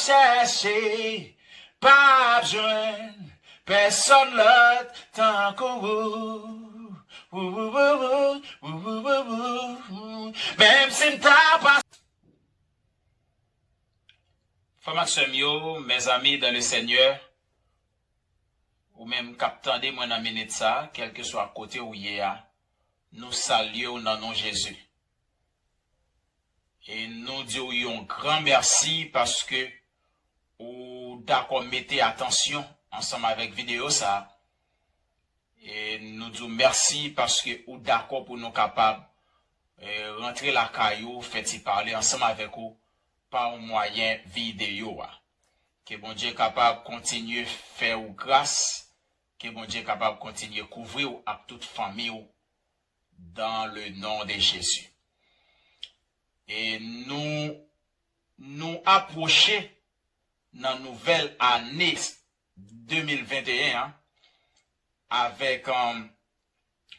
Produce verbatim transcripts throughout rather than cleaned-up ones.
chèche, p ap jwenn pèsonn lòt tankou ou. Ou, ou, ou, ou, ou, ou, ou, ou. Menm si m ta pa Frè m ak sè m yo, mezanmi dans le Seigneur, ou menm k ap tande mwen nan minit sa a, kèlkeswa kote ou ye a, nou salye w nan non Jezi. E nou di w yon gran mèsi paske ou dakò mete atansyon ansanm avèk videyo sa a. E nou di w mèsi paske ou dakò pou nou kapab, e, rantre lakay ou, fè ti pale ansanm avèk ou pa mwayen videyo a. Ke Bondye kapab kontinye fè ou gras, ke Bondye kapab kontinye kouvri w ak tout fanmi w dans le nom de Jésus. E nou, nou apwoche nan nouvèl ane de mil venteyen an avèk, um,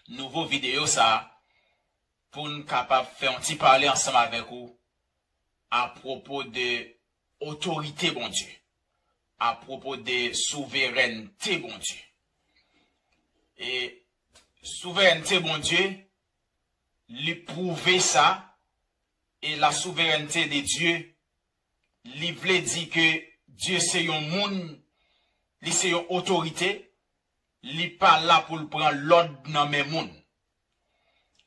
nouvo videyo sa a pou n kapab fè yon ti pale ansanm avèk ou apwopo de otorite Bondye, apwopo de souverènte Bondye. E souverènte Bondye, li pwouve sa, e la souverènte de Dye, li vle di ke Dye se yon moun, li se yon otorite, li pa la pou l pran lòd nan men moun.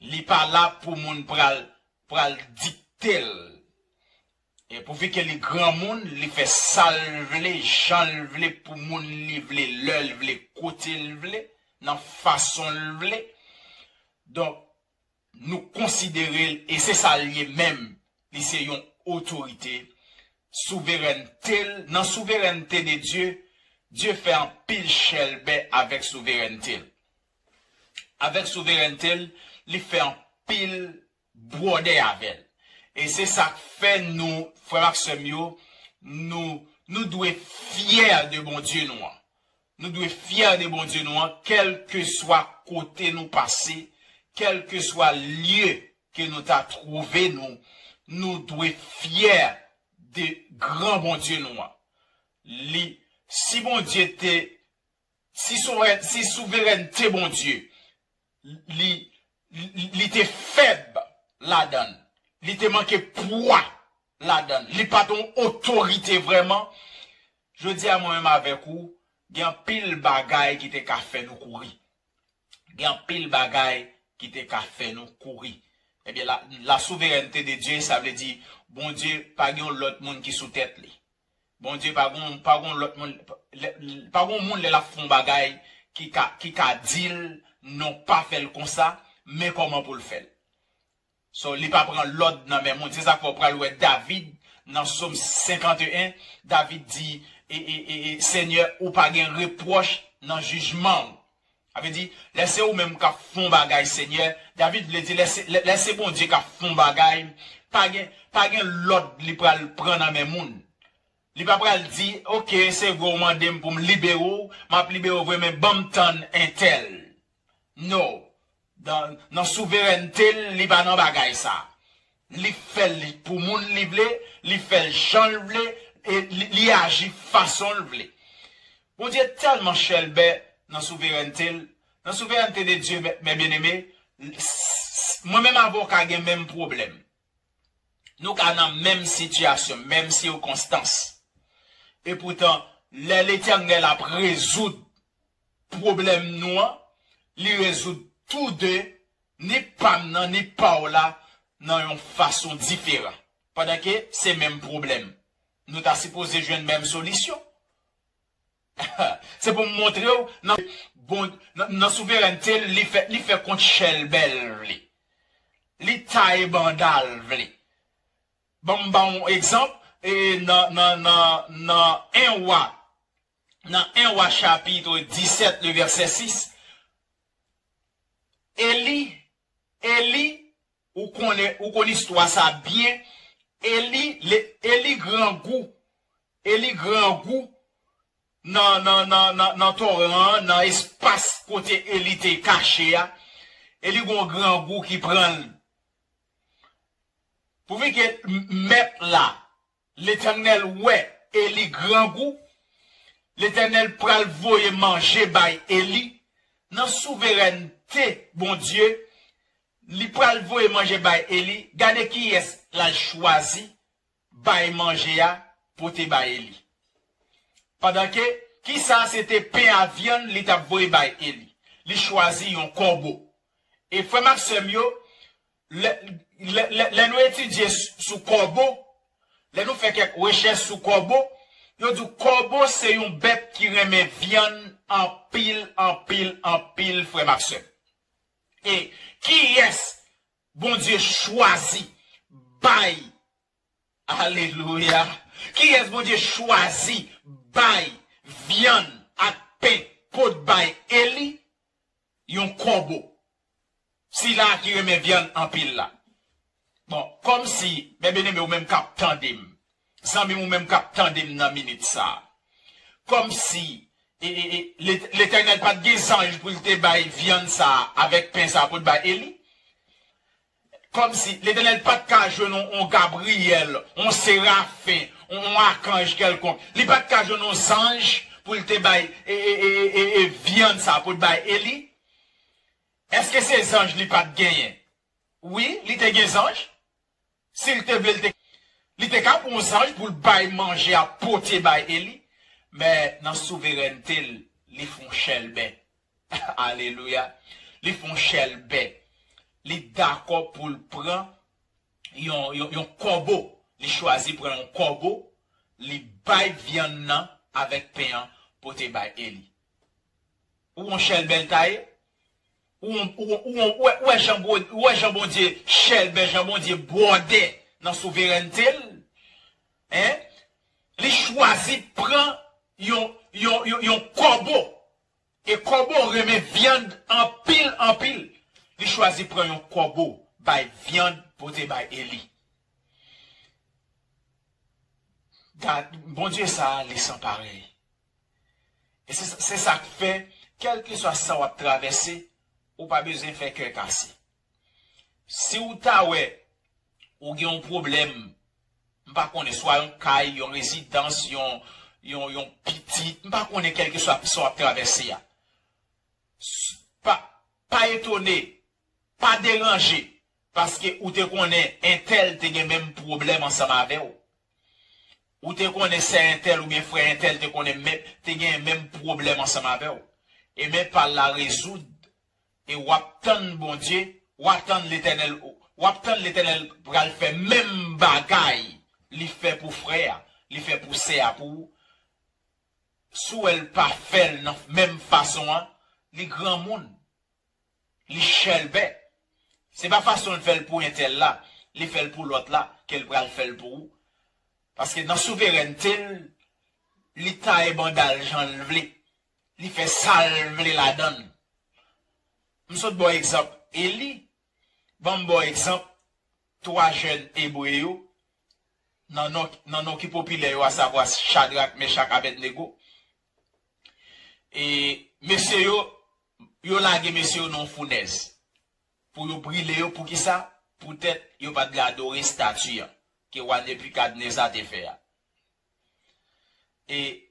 Li pa la pou moun pral, pral dikte l. E pouvi ke li granmoun, li fè sa l vle, jan l vle, pou moun li vle, lè l vle, kote l vle, nan fason l vle. Donk, nou konsidere l, e se sa l ye menm, li se yon otorite, souverènte l, nan souverènte de Dye, Dye fè anpil chèlbè avèk souverènte l. Avèk souverènte l, li fè anpil bwòdè avè l. E se sa k fè nou, frè m ak sè m yo, nou, nou dwe fyè de Bondye nou an. Nou dwe fyè de Bondye nou an, kèlkeswa kote nou pase, kèlkeswa lye ke nou ta twouve nou, nou dwe fyè de gran Bondye nou an. Li, si Bondye te, si souvè-, si souverènte Bondye, li, li, li te fèb ladan l, li te manke pwa ladan l, li pa t yon otorite vrèman, jodi a mwen menm avèk ou, gen anpil bagay ki te ka fè nou kouri. Gen anpil bagay ki te ka fè nou kouri. Ebyen, la, la souverènte de Dye, sa vle di, Bondye pa gen yon lòt moun ki sou tèt li. Bondye pa gen, pa gen lòt moun, lè, pa gen moun lè l ap fè yon bagay ki ka, ki ka di l, "Non, pa fè l konsa, men kòman pou l fè l." So, li pa pran lòd nan men moun. Se sa k fè w pral wè David nan Sòm senkanteyen, David di, e, e, e, e, "Senyè, ou pa gen repwòch nan jijman w." Sa vle di, lè se ou menm k ap fè yon bagay, Senyè, David vle di, lè se, lè, lè se Bondye k ap fè yon bagay, pa gen, pa gen lòd li pral pran nan men moun. Li pa pral di, "Oke, se vre ou mande m pou m libere w, m ap libere w vre, men ban m tann entèl." No. Nan, nan souverènte l, li pa nan bagay sa. Li fè l pou moun li vle, li fè l jan l vle, e li, li aji fason l vle. Bondye tèlman chèlbè nan souverènte l, nan souverènte de Dye, mè, mè byeneme, s-, s-, mwen menm avè w ka gen menm pwoblèm. Nou ka nan menm sitiyasyon, menm sikonstans. Epoutan, lè Letènèl ap rezoud pwoblèm nou an, li rezoud tou de, ni pa m nan, ni pa w la, nan yon fason diferan. Pandan ke se menm pwoblèm. Nou ta sipoze jwenn menm solisyon. Se pou m montre w, nan, bon, nan, nan souverènte l, li fè, li fè kont chèlbè l vle. Li taye banda l vle. Ban m ba w yon egzanp, e nan, nan, nan, nan en Wa, nan en Wa chapit disèt, le vèsè sis, Eli, Eli, ou konnen, ou konn istwa sa byen, Eli, le, Eli grangou, Eli grangou nan, nan, nan, nan, nan toran an, nan espas kote Eli te kache a, Eli gon grangou ki pran l. Pouvi ke m-, mèt la, Letènèl wè Eli grangou, Letènèl pral voye manje bay Eli. Nan souverènte Bondye, li pral voye manje bay Eli. Gade kiyès l al chwazi bay manje a, pote bay Eli. Pandan ke, kisa se te pen a vyann li t ap voye bay Eli. Li chwazi yon kòbo. E frè m ak sè m yo, lè, lè, lè, lè nou etidye s- sou kòbo, lè nou fè kèk rechèch sou kòbo, yo di w kòbo se yon bèt ki renmen vyann anpil, anpil, anpil, frè m ak sè m. E kiyès Bondye chwazi bay Alelouya! Kiyès Bondye chwazi bay vyann ak pen pot bay Eli? Yon kòbo. Sila ki renmen vyann anpil la. Bon, kòmsi, men byeneme, ou menm k ap tande m, zanmi m, ou menm k ap tande m nan minit sa a, kòmsi e, e, e, Let- Letènèl pa t gen zanj pou l te bay vyann sa a avèk pen sa a pou l bay Eli? Kòmsi Letènèl pa t ka jwenn yon, yon Gabriyèl, yon Serafen, yon, yon akanj kèlkonk. Li pa t ka jwenn yon zanj pou l te bay e, e, e, e, e, e vyann sa a pou l bay Eli? Èske se zanj li pa t genyen? Wi, li te gen zanj. Si l te vle, l te, li te ka pran yon zanj pou l bay manje a pote bay Eli. Men nan souverènte l, li fè yon chèlbè. Alelouya. Li fè yon chèlbè. Li dakò pou l pran yon, yon, yon kòbo. Li chwazi pran yon kòbo. Li bay vyann nan avèk pen an pote bay Eli. Ou wè yon chèlbè l ta ye? Ou, ou, ou, ou, ou wè, ou wè jan Bon- ou wè jan Bondye chèlbè, jan Bondye bwòdè nan souverènte l? Hein? Li chwazi pran yon, yon, yon, yon kòbo. E kòbo renmen vyann anpil, anpil. Li chwazi pran yon kòbo, bay vyann, pote bay Eli. Gad, Bondye sa a, li san parèy. E se, se sa k fè, kèlkeswa sa w ap travèse, ou pa bezwen fè kè kase. Si w ta wè, ou gen yon pwoblèm, m pa konnen, swa yon kay, yon rezidans, yon, yon, yon pitit, m pa konnen kèlkeswa sa w ap travèse a. S- Pa, pa etone, pa deranje, paske ou te konnen entèl te gen menm pwoblèm ansanm avè w. Ou te konnen sè entèl oubyen frè entèl te konnen menm, te gen menm pwoblèm ansanm avè w. E men pa l la rezoud, e w ap tann Bondye, w ap tann Letènèl, w ap tann Letènèl pral fè menm bagay li fè pou frè a, li fè pou sè a pou ou. Si w wè l pa fè l nan menm fason an, li granmoun, li chèlbè. Se pa fason l fè l pou entèl la, li fè l pou lòt la, ke l pral fè l pou ou. Paske nan souverènte l, li taye banda l jan l vle. Li fè sa l vle ladan l. M sot ba w egzanp Eli, ban m ba w egzanp twa jèn Ebre yo, nan non, nan non ki popilè yo, asavwa Chadrak, Mechak, Abèdnego. E mesye yo, yo lage mesye yo nan yon founèz pou yo brile yo. Poukisa? Poutèt yo pa t vle adore estati an ke wa Nebikadneza te fè a. E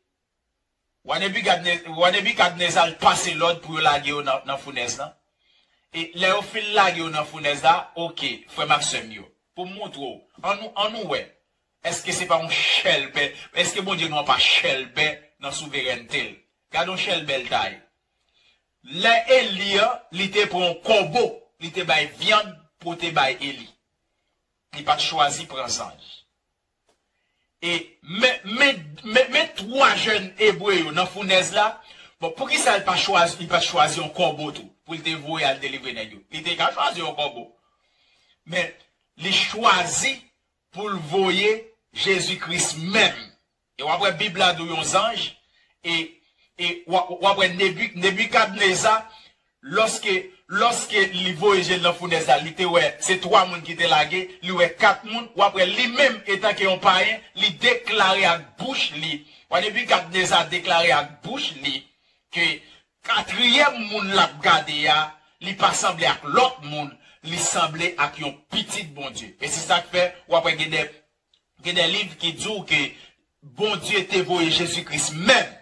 wa Nebikadne- wa Nebikadneza pase lòd pou yo lage yo nan, nan founèz lan. E lè yo fin lage yo nan founèz la, oke, frè m ak sè m yo, pou m montre w, ann nou, ann nou wè, èske se pa yon chèlbè, èske Bondye nou an pa chèlbè nan souverènte l? Gade yon chèlbè l ta ye. Lè Eli an, li te pran yon kòbo, li te bay vyann pou te bay Eli. Li pa t chwazi pran zanj. E men, men, men, men twa jèn Ebre yo nan founèz la. Bon, poukisa l pa chwazi, li pa t chwazi yon kòbo tou pou l te voye al delivre nèg yo? Li te ka chwazi yon kòbo. Men li chwazi pou l voye Jezi Kris menm. E w ap wè Bib la di w yon zanj, e, e w ap, w ap wè Nebi- Nebikadneza, lòske, lòske li voye je l nan founèz la, li te wè se twa moun ki te lage, li wè kat moun, w ap wè li menm, etanke yon payen, li deklare ak bouch li, wa Nebikadneza deklare ak bouch li, ke katriyèm moun l ap gade a, li pa sanble ak lòt moun, li sanble ak yon pitit Bondye. E se sa k fè, w ap wè gen de, gen de liv ki di w ke Bondye te voye Jezi Kris menm,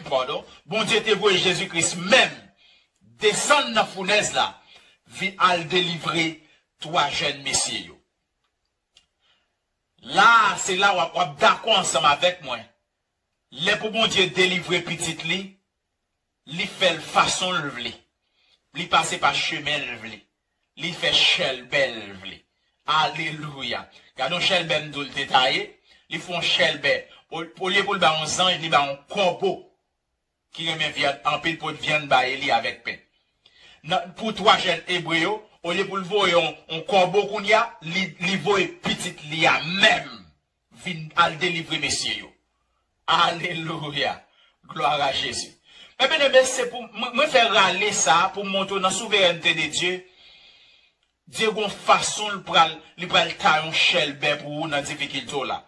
padon, Bondye te voye Jezi Kris menm desann nan founèz la, vin al delivre twa jèn mesye yo. La, se la w ap, w ap dakò ansanm avèk mwen. Lè pou Bondye delivre pitit li, li fè l fason l vle. Li pase pa chemen l vle. Li fè chèlbè l vle. Alelouya. Gade yon chèlbè m di w l te ta ye. Li fè yon chèlbè. O- Olye pou l ba yon zanj, li ba yon kòbo ki renmen vyann anpil, pot vyann bay li avèk pen. Nan, pou twa jèn ebre yo, olye pou l voye yon, yon kòbo kounye a, li, li voye pitit li a menm vin al delivre mesye yo. Alelouya. Glwa a Jezi. Men byeneme, se pou mwen, mwen fè rale sa pou m montre w nan souverènte de Dye. Dye gon fason l pral, li pral ta yon chèlbè pou ou nan difikilte w la.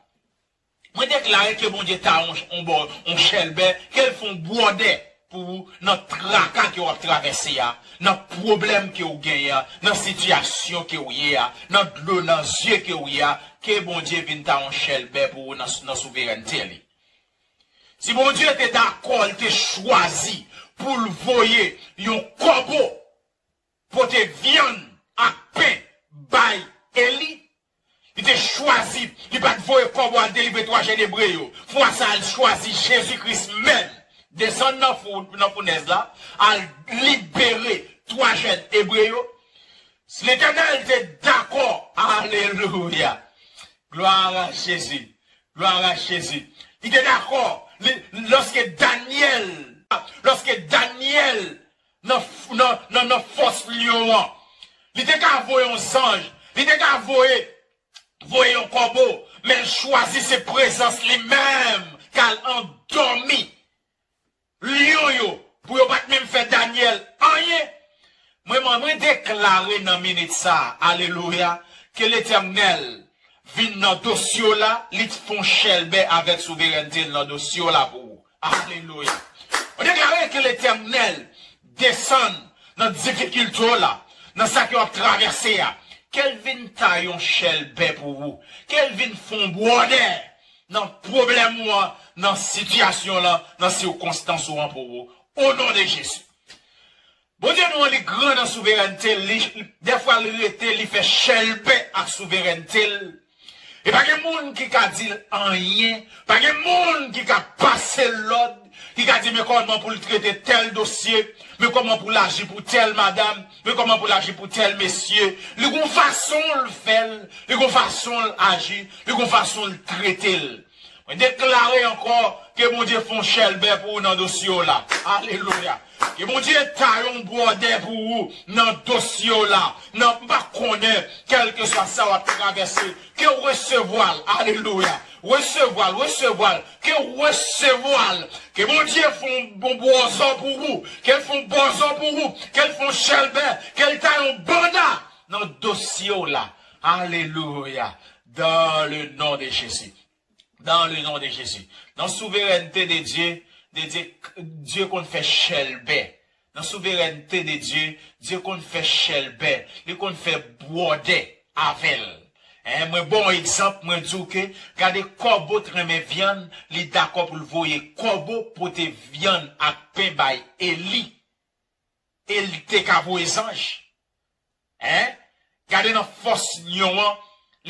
Mwen deklare ke Bondye ta yon, yon bò, yon chèlbè, ke l fè yon bwòdè pou ou nan traka ke w ap travèse a, nan pwoblèm ke w genyen an, nan sitiyasyon ke w ye a, nan dlo nan zye ke w ye a, ke Bondye vin ta yon chèlbè pou ou nan, nan souverènte li. Si Bondye te dakò, li te chwazi pou l voye yon kòbo pote vyann ak pen bay Eli, li te chwazi, li pa t voye kòbo al delivre twa jèn ebre yo. Fwa sa a, l chwazi Jezi Kris menm desann nan fou, nan founèz la, al libere twa jèn ebre yo. Letènèl te dakò. Alelouya. Glwa a Jezi. Glwa a Jezi. Li te dakò. Li, lòske Danyèl, lòske Danyèl nan, nan, nan, nan fòs lyon an, li te ka voye yon zanj, li te ka voye, voye yon kòbo, men l chwazi se prezans li menm k al andòmi lyon yo, pou yo pa t menm fè Danyèl anyen. Mwen, mwen, mwen deklare nan minit sa a, alelouya, ke Letènèl vin nan dosye w la, li fè yon chèlbè avèk souverènte l nan dosye w la pou ou. Alelouya. Mwen deklare ke Letènèl desann nan difikilte w la, nan sa ke w ap travèse a, ke l vin ta yon chèlbè pou ou, ke l vin fè yon bwòdè nan pwoblèm ou an, nan sitiyasyon w lan, nan sikonstans ou an pou ou. O non de Jezi. Bondye nou an, li gran nan souverènte l, li, dèfwa l rete, li fè chèlbè ak souverènte l. E pa gen moun ki ka di l anyen, pa gen moun ki ka pase l lòd, ki ka di men kòman pou l trete tèl dosye, men kòman pou l aji pou tèl madanm, men kòman pou l aji pou tèl mesye. Li gon fason l fè l, li gon fason l aji, li gon fason l trete l. Mwen deklare ankò ke Bondye fè yon chèlbè pou ou nan dosye w la. Alelouya. Ke Bondye ta yon bwòdè pou ou nan dosye w la. Nan, m pa konnen, kèlkeswa sa w ap travèse, ke w resevwa l. Alelouya. Resevwa l, resevwa l. Ke w resevwa l. Ke Bondye fè yon bon bwòzò pou ou. Ke l fè yon bwòzò pou ou. Ke l fè yon chèlbè. Ke l ta yon banda nan dosye w la. Alelouya. Dans le nom de Jésus. Dans le nom de Jésus. Nan souverènte de Dye, de Dye, Dye konn fè chèlbè. Nan souverènte de Dye, Dye konn fè chèlbè. Li konn fè bwòdè avè l. Hein, mwen ba w egzanp, mwen di w ke, gade kòbo t renmen vyann, li dakò pou l voye kòbo pote vyann ak pen bay Eli. E l te ka voye zanj. Hein? Gade nan fòs lyon an,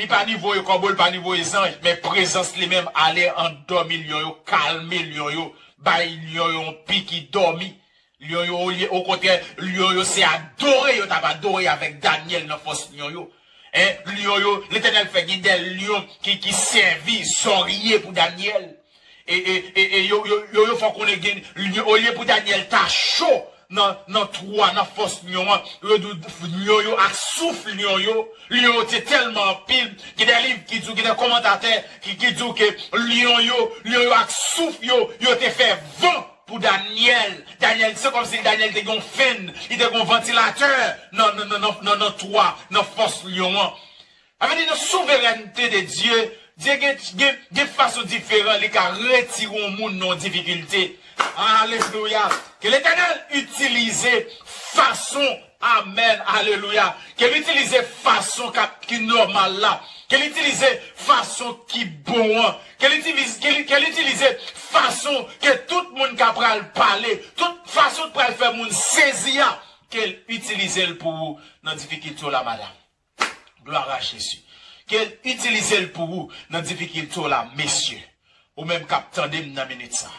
li pa ni voye kòbo, li pa ni voye zanj, men prezans li menm ale andòmi lyon yo, kalme lyon yo, bay lyon yo yon piki dòmi. Lyon yo, olye, okontrè, lyon yo se adore yo t ap adore avèk Danyèl nan fòs lyon yo. Hein? Lyon yo, Letènèl fè gen de lyon ki, ki sèvi zòrye pou Danyèl. E, e, e, e yo, yo, yo, yo fè konnen gen, olye pou Danyèl ta cho nan, nan twou a, nan fòs lyon an, yo di w, lyon yo ak souf lyon yo, lyon yo te tèlman anpil, gen de liv ki di w, gen de kòmantatè ki, ki di w ke lyon yo, lyon yo ak souf yo, yo te fè van pou Danyèl. Danyèl, se kòmsi Danyèl te gen yon fèn, li te gen yon vantilatè nan, nan, nan, nan, nan, nan twou a, nan fòs lyon an. Sa vle di nan souverènte de Dye, Dye gen, gen, gen fason diferan li ka retire yon moun nan yon difikilte. Alelouya. Ke Letènèl itilize fason, amèn, alelouya. Ke l itilize fason k ap, ki nòmal la Ke l itilize fason ki bon an. Ke l itilize, ke l, ke l itilize fason ke tout moun ka pral pale, tout fason k pral fè moun sezi a. Ke l itilize l pou ou nan difikilte w la, madanm. Glwa a Jezi. Ke l itilize l pou ou nan difikilte w la, mesye. Ou menm k ap tande m nan minit sa.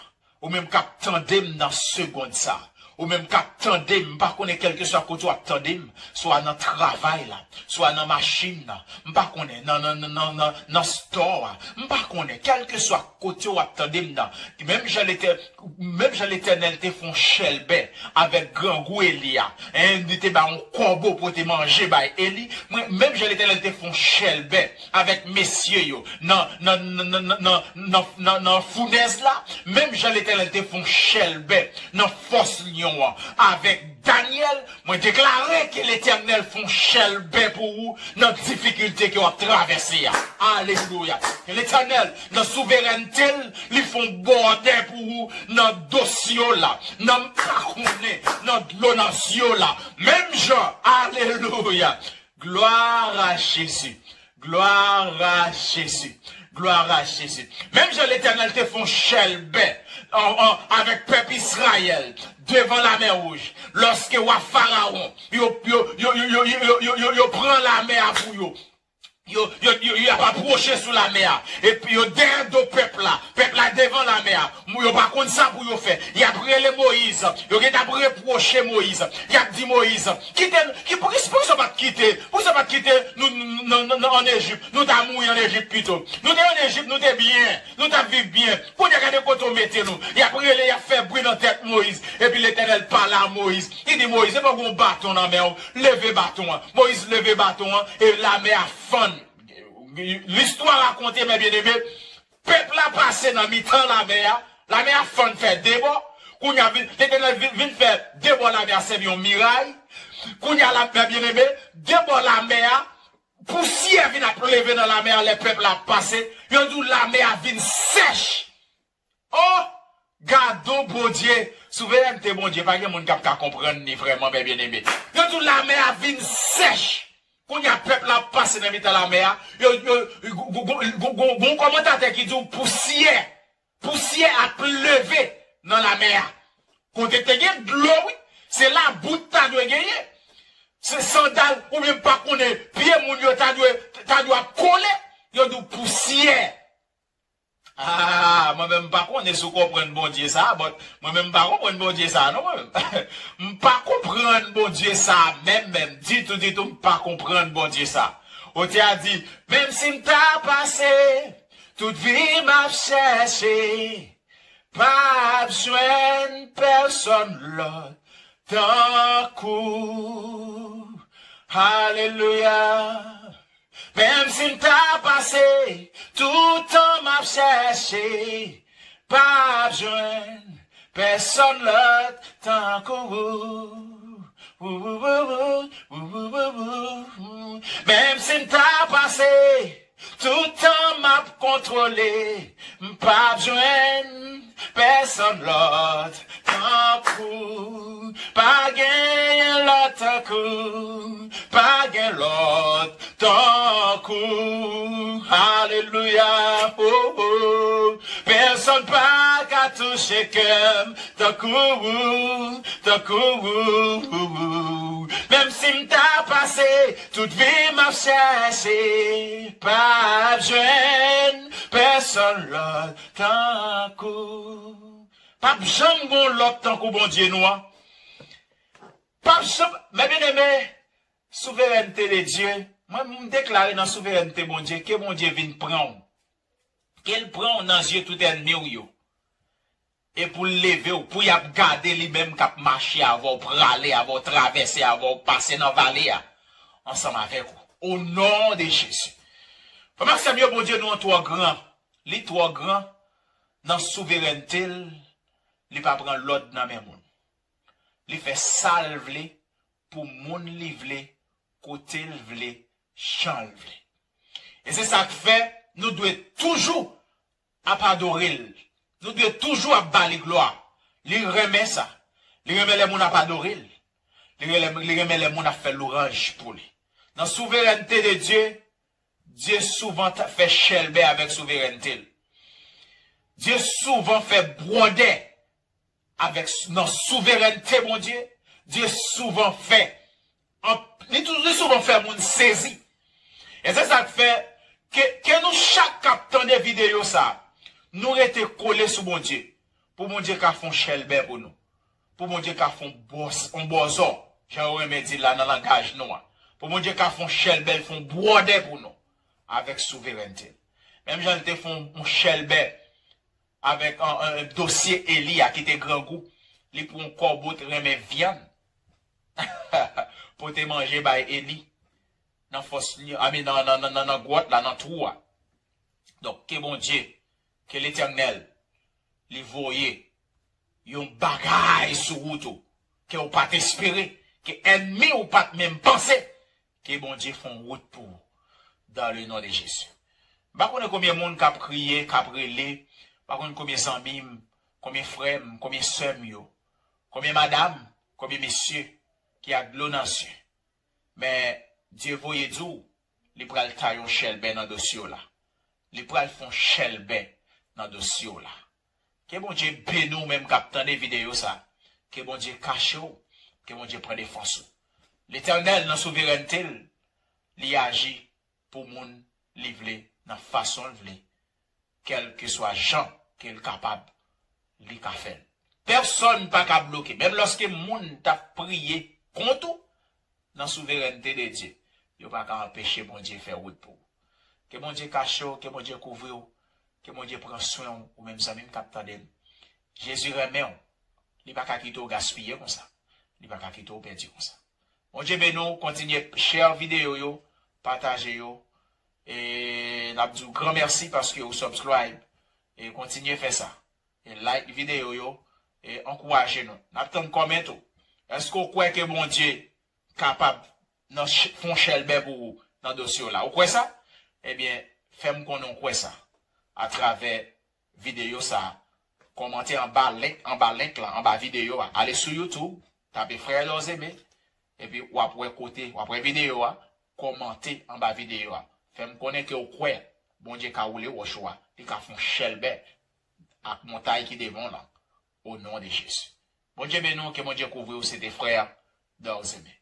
Ou menm k ap tande m nan segond sa. Ou menm k ap tande m, m pa konnen kèlkeswa kote w ap tande m, swa nan travay la, swa nan machin nan, m pa konnen, nan, nan, nan, nan, nan, nan store a, m pa konnen, kèlkeswa kote w ap tande m nan, menm jan Letè-, menm jan Letènèl te fè yon chèlbè avèk grangou Eli a, en, li te bay yon kòbo pou te manje bay Eli, mwen, menm jan Letènèl te fè yon chèlbè avèk mesye yo nan, nan, nan founèz la, menm jan Letènèl te fè yon chèlbè nan fòs lyon an avèk Danyèl, mwen deklare ke Letènèl fè yon chèlbè pou ou nan difikilte ke w ap travèse a. Alelouya. Ke Letènèl, nan souverènte l, li fè yon bòdè pou ou nan dosye w la, nan m pa konnen, nan dlo nan zye w la. Menm jan, alelouya. Gloire à Jésus. Gloire à Jésus. Gloire à Jésus. Menm jan Letènèl te fè yon chèlbè an, an, avèk pèp Izrayèl devan Lamè Wouj, lòske wa Farawon, yo, yo, yo pran lamè a pou yo. Yo, yo, yo, y ap apwoche sou lamè a. Epi yo dèyè do pèp la. Pèp la devan lamè a. Yo pa konn sa pou yo fè. Y ap rele Moyiz. Yo gentan ap repwoche Moyiz. Y ap di Moyiz, kite n, ki, pou, pou sa w pa t kite, pou sa w pa t kite nou, nou, nou, nou, nou ann Ejip. Nou ta mouri ann Ejip pito. Nou te ann Ejip, nou te byen. Nou t ap viv byen. Kounye a gade kote w mete nou. Y ap rele, y ap fè bri nan tèt Moyiz. Epi Letènèl pale a Moyiz. Li di Moyiz, se pa gen yon baton nan men w. Leve baton an. Moyiz leve baton an. E lamè a fann. Listwa rakonte, mè byeneme, pèp la pase nan mitan lamè a, lamè a fann fè de bò. Kounye a vin, Letènèl vin, vin fè de bò lamè a sèvi yon miray. Kounye a la, mè byeneme, de bò lamè a, pousyè vin ap leve nan lamè a lè pèp la ap pase. Yo di w lamè a vin sèch. Oh! Gadon Bondye, souverènte Bondye, pa gen moun k ap ka konprann li vrèman, mè byeneme. Yo di w lamè a vin sèch. Kounye a pèp la ap pase nan mitan lamè a, yo, yo, gon, gon, gon, gon, gon kòmantatè ki di w pousyè, pousyè ap leve nan lamè a. Kote te gen dlo, wi, se labout ta dwe genyen. Se sandal, oubyen m pa konnen, pye moun yo ta dwe, ta dwe ap kole, yo di w pousyè. Ah, mwen menm m pa konnen si w konprann Bondye sa, but mwen menm m pa konprann Bondye sa, non, mwen menm. M pa konprann Bondye sa, menm, menm, ditou, ditou, m pa konprann Bondye sa. Otè a di, menm si m ta pase, tout vi m ap chèche, p ap jwenn pèsonn lòt tankou w. Alelouya. Menm si m ta pase, tout tan m ap chèche, p ap jwenn pèsonn lòt tankou ou. Ou, ou, ou, ou, ou, ou, ou, ou. Menm si m ta pase, tout tan m ap kontwole, m p ap jwenn pèsonn lòt tankou. Pa genyen lòt tankou. Pa gen lòt tankou. Alelouya. Oh, oh. Pèsonn pa ka touche kè m tankou ou, tankou ou. Menm si m ta pase tout vi m ap chèche, p ap jwenn pèsonn lòt tankou. P ap janm gon lòt tankou Bondye nou an. P ap janm, mè byeneme, souverènte de Dye, mwen m deklare nan souverènte Bondye, ke Bondye vin pran w. Ke l pran w nan zye tout ènmi w yo. E pou l leve w, pou y ap gade li menm k ap mache avè w, prale avè w, travèse avè w, pase nan vale a, ansanm avèk ou. O non de Jezi. Frè m ak sè m yo, Bondye nou an twò gran. Li twò gran nan souverènte l, li pa pran lòd nan men moun. Li fè sa l vle, pou moun li vle, kote l vle, jan l vle. E se sa k fè nou dwe toujou ap adore l. Nou dwe toujou ap ba li glwa. Li renmen sa. Li renmen lè moun ap adore l. Li renmen, li renmen lè moun ap fè lwanj pou li. Nan souverènte de Dye, Dye souvan fè chèlbè avèk souverènte l. Dye souvan fè bwòdè avèk nan souverènte Bondye. Dye souvan fè li, tou, li souvan fè moun sezi. E se sa k fè ke, ke nou chak k ap tande videyo sa, nou rete kole sou Bondye. Pou Bondye ka fè yon chèlbè pou nou. Pou Bondye ka fè yon bòs, yon bòzò, jan yo renmen di la nan langaj nou an. Pou Bondye ka fè yon chèlbè, fè yon bwòdè pou nou. Avèk souverènte l. Menm jan l te fè yon chèlbè avèk an, an, dosye Eli a ki te grangou. Li pran yon kòbo t renmen vyann. Pote manje bay Eli. Nan fòs li, ami, nan, nan, nan, nan, nan gwòt la, nan twou a. Donk, ke Bondye, ke Letènèl, li voye yon bagay sou wout ou, ke ou pa t espere, ke ènmi ou pa t menm panse, ke Bondye fè yon wout pou ou, dans le nom de Jésus. M pa konnen konbyen moun k ap kriye, k ap rele, m pa konnen konbyen zanmi m, konbyen frè m, konbyen sè m yo, konbyen madanm, konbyen mesye ki ak dlo nan zye. Men, Dye voye di w, li pral taye yon chèlbè nan dosye w la. Li pral fè yon chèlbè nan dosye w la. Ke Bondye beni w menm k ap tande videyo sa. Ke Bondye kache w. Ke Bondye pran defans ou. Letènèl nan souverènte l, li aji pou moun li vle, nan fason l vle. Kèlkeswa jan ke l kapab, li ka fè l. Pèsòn pa ka bloke. Menm lòske moun t ap priye kont ou, nan souverènte de Dye, yo pa ka anpeche Bondye fè wout pou ou. Ke Bondye kache w, ke Bondye kouvri w, ke Bondye pran swen w, ou menm zanmi m k ap tande m. Jezi renmen w. Li pa ka kite w gaspiye konsa. Li pa ka kite w pèdi konsa. Bondye beni w, kontinye share videyo yo, pataje yo. E n ap di w gran mèsi paske ou subscribe. E kontinye fè sa. E like videyo yo. E ankouraje nou. N ap tann kòmantè w. Èske w kwè ke Bondye kapab nan ch- fè yon chèlbè pou ou nan dosye w la? Ou kwè sa? Ebyen, fè m konnen w kwè sa atravè videyo sa a. Kòmante anba link, anba link la, anba videyo a. Ale sou YouTube, tape Frère Elzeme, epi w ap wè kote, w ap wè videyo a, kòmante anba videyo a. Fè m konnen ke w kwè Bondye ka woule wòch ou a, li ka fè yon chèlbè ak montay ki devan w lan, o non de Jezi. Bondye beni w, ke Bondye kouvri w, se te Frè Elzeme.